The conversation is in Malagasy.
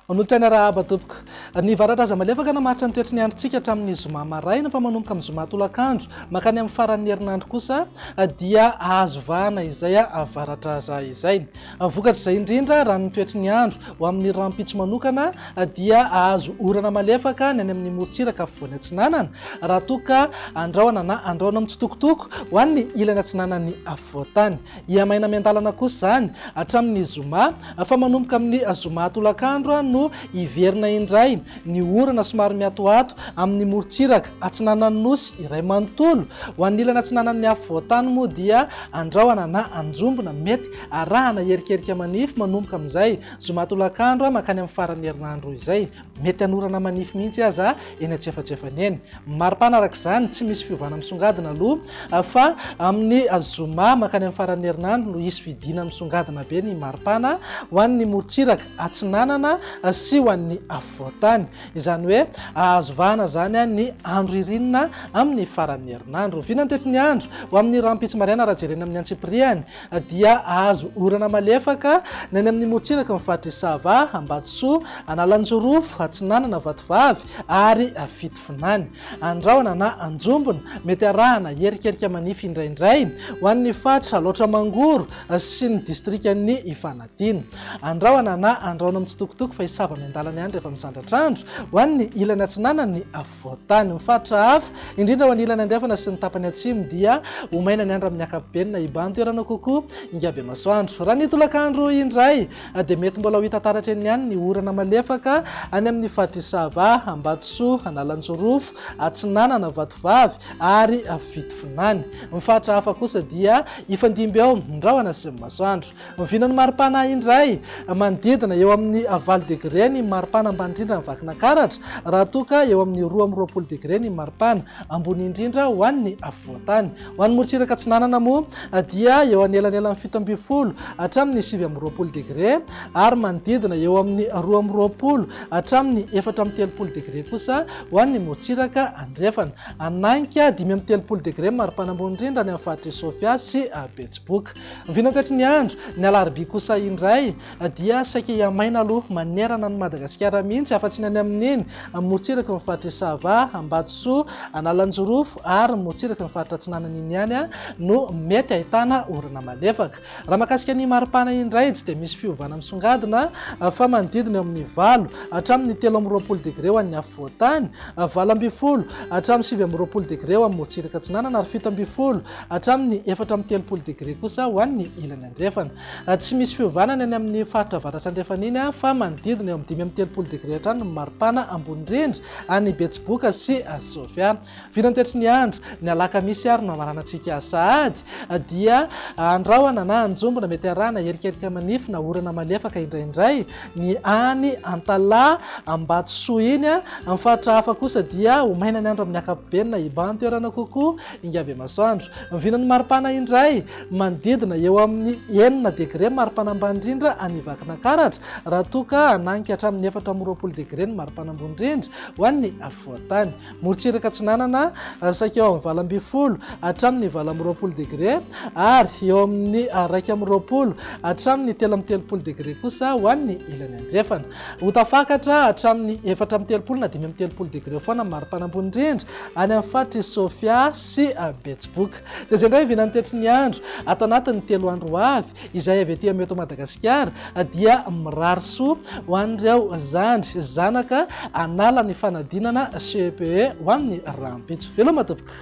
Manolotra ny arahaba tompoko. Ny varatra aza malefaka namaritra ny toetry ny androntsika hatramin'ny zoma maraina fa manomboka amin'ny zoma tolakandro mankany amin'ny faran'ny herinandro kosa dia ahazo vahana izay varatra aza izay. Vokatr'izay indrindra raha ny toetry ny andro ho amin'ny rahampitso manokana dia ahazo orana malefaka ny any amin'ny morontsiraka afovoany atsinanana raha toa ka andrahona na andrahona mitsitokotoko ho an'ny ilany atsinanan'ny afovoantany. Hihamaina miandalana kosa izany hatramin'ny zoma fa manomboka amin'ny zoma tolakandro no hiverina indray ny orana somary miatoato amin'ny morontsiraka atsinanan'ny Nosy iray manontolo. Ho an'ny ilany atsinanan'ny afovoantany moa dia andrahona na anjombona mety arahana erikerika manify manomboka amin'izay zoma tolakandro mankany amin'ny faran'ny herinandro izay. Mety hanorana manify mihitsy aza eny antsefatsefany eny. Maripana araka izany, tsy misy fiovana misongadina aloha fa amin'ny zoma mankany amin'ny faran'ny herinandro no hisy fidinana misongadina be ny maripana ho an'ny morontsiraka atsinanana sy ho an'ny afovoantany. Izany hoe hahazo vahana izany ny andro ririnina amin'ny faran'ny herinandro. Vina ny toetry ny andro ho amin'ny rahampitso maraina raha jerena amin'ny antsipiriany. dia hahazo orana malefaka ny any amin'ny morontsiraky ny faritr'i Sava, Ambatosoa, Analanjirofo, Atsinanana, Vatovavy ary Fitovinany. Andrahona na anjombona, mety arahana erikerika manify indraindray ho an'ny faritra Alaotra Mangoro sy ny distrikan'i Ifanadiana. Andrahona na andrahona mitsitokotoko fa hisava miandalana ihany rehefa misandratr'andro ho an'ny ilany atsinanan'ny Voatany. Ny faritra hafa, indrindra ho an'ny ilany andrefana sy ny tapany atsimo dia ho maina ny andro amin'ny ankapobeny na hibahan-toerana kokoa ingabe masoandro. Raha ny tolakandro indray dia mety mbola ho hita taratra eny ihany ny orana malefaka any amin'ny faritr'i Sava, Ambatosoa, Analanjirofo, Atsinanana, Vatovavy ary Fitovinany. Ny faritra hafa kosa dia hifandimby eo ny rahona sy ny masoandro. Ny vinan'ny maripana indray, manodidina eo amin'ny valo degre ny maripana ambany indrindra any Vakinankaratra, raha toa ka eo amin'ny 22 degre ny maripana ambony indrindra ho an'ny afovoan-tany. Ho an'ny morontsiraka atsinanana moa dia eo anelanelan'ny 17 hatramin'ny 29 degre ary manodidina eo amin'ny 22 hatramin'ny 34 degre kosa ho an'ny morontsiraka andrefana. Hanainga 35 degre ny maripana ambony indrindra any amin'ny faritr'i Sofia sy Betsiboka. Vinantatry ny andro, ny alarobia kosa indray dia saika hihamaina aloha manerana an'i Madagasikara mihitsy afa-tsy ny any amin'iny morontsiraky ny faritr'i Sava, Ambatosoa, Analanjirofo ary ny morontsiraky ny faritra Atsinanana iny ihany no mety ahitana orana malefaka. Raha mahakasika ny maripana indray tsy dia misy fiovana misongadina fa manodidina eo amin'ny valo hatramin'ny 23 degre ho an'ny afovoan-tany, 18 hatramin'ny 29 degre ho amin'ny morontsiraka Atsinanana ary 17 hatramin'ny 34 degre kosa ho an'ny ilany andrefana. Tsy misy fiovana ny any amin'ny faritra avaratra andrefana iny fa manodidina eo amin'ny 35 degre hatrany ny maripana ambony indrindra any Betsiboka sy Sofia. Vinantetry ny andro, ny alakamisy ary no hamaranantsika sahady dia andrahona na anjombona mety arahana erikerika manify na orana malefaka indraindray ny any Antalaha, Ambatosoa iny. Amin'ny faritra hafa kosa dia ho maina ny andro amin'ny ankapobeny na hibahan-toerana kokoa Ingahy Bemasoandro. Ny vinan'ny maripana indray, manodidina eo amin'ny enina degre ny maripana ambany indrindra any Vakinankaratra, raha toa ka hananika hatramin'ny 24 degre ny maripana ambony indrindra ho an'ny afovoan-tany. Morontsiraka Atsinanana, saika eo amin'ny 18 hatramin'ny 28 degre ary eo amin'ny 21 hatramin'ny 33 degre kosa ho an'ny ilany andrefana. Ho tafakatra hatramin'ny 34 na 35 degre foana ny maripana ambony indrindra any amin'ny faritr'i Sofia sy Betsiboka. Dia izay indray ny vinan'ny toetry ny andro ato anatin'ny telo andro ho avy, izay avy aty amin'ny eto Madagasikara dia mirary soa ho an'ireo zandry zanaka hanala ny fanadinana CEPE ho amin'ny rahampitso. Veloma tompoko.